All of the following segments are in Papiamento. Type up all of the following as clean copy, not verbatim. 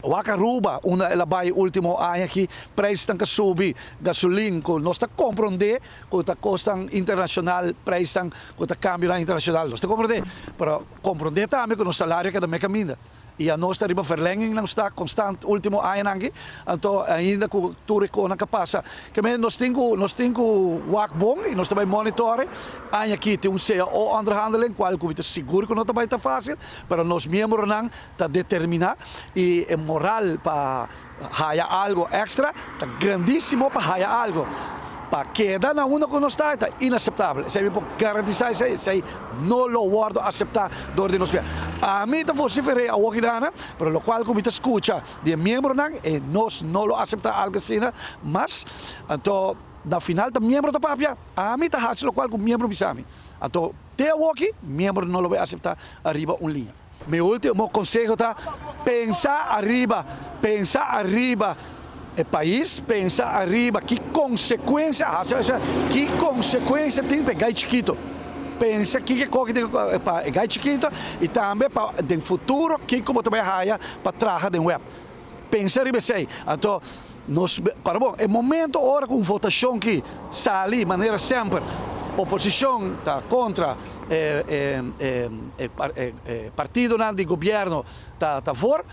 Wak Aruba, unda el a bai ultimo aña aki, prijsnan ta subi, gasolin cu nos ta comprende cu ta cosnan internacional, prijsnan cu ta cambionan internacional, nos ta comprende, pero comprende tambe cu nos salario a keda me caminda. Y anos ta riba verlengingnan sta constant ultimo añanan aki, anto ainda cu tur e cosnan ka pasa. Ke men nos tin cu nos tin cu wak bon y nos ta bai monitore. Aña aki tin un cao onderhandeling cual cu mi ta sigur cu no ta bai ta facil, pero nos miembronan ta determina y e moral pa haya algo extra ta grandisimo pa haya algo. Pa keda na unda cu nos ta ta inaceptabel. Esey mi por garantisa esey, esey no lo wordo acepta door di nos miembro. Ami ta vocifer'e awor kidana, pero locual cu mi ta scucha di e miembronan e nos no lo acepta algo asina mas. Anto na final ta miembro ta papia, ami ta haci locual cu miembro bisa mi. Anto te awoki miembro no lo bay acepta ariba un liña. Mi ultimo conseho ta pensa ariba, pensa ariba e pais, pensa ariba ki consecuencia, haci ki consecuencia tin pa e gai chikito. Pensa kiko koki tin pa e gai chikito y tambe pa den futuro kiko bo ta bay haya pa traha den web. Pensa riba esey. Anto nos, ora bon, e momento ora cu un votacion ki sali manera semper oposicion ta contra e partidonan di gobierno ta voor,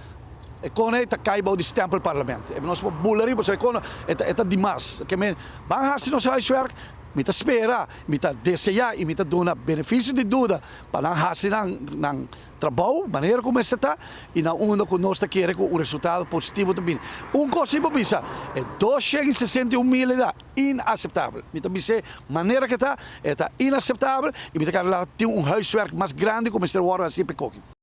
e con ey ta cay bou di stempel parlement. Nos por bula riba pasobra e con e ta dimas. Ke men ban haci nos huiswerk, mi ta spera, mi ta desea y mi ta duna beneficio di duda pa nan haci nan Trabou, manera ku mester ta i na unda ku nos ta kere ku un resultado positivo ta bini. Un kos si bo bisa, e 261 mil ei ta inaseptabel. Mi ta bis'é manera ku e ta, e ta inaseptabel i mi ta kere laga tin un huiswerk mas grandi ku mester wòrdu hasi pa e koki.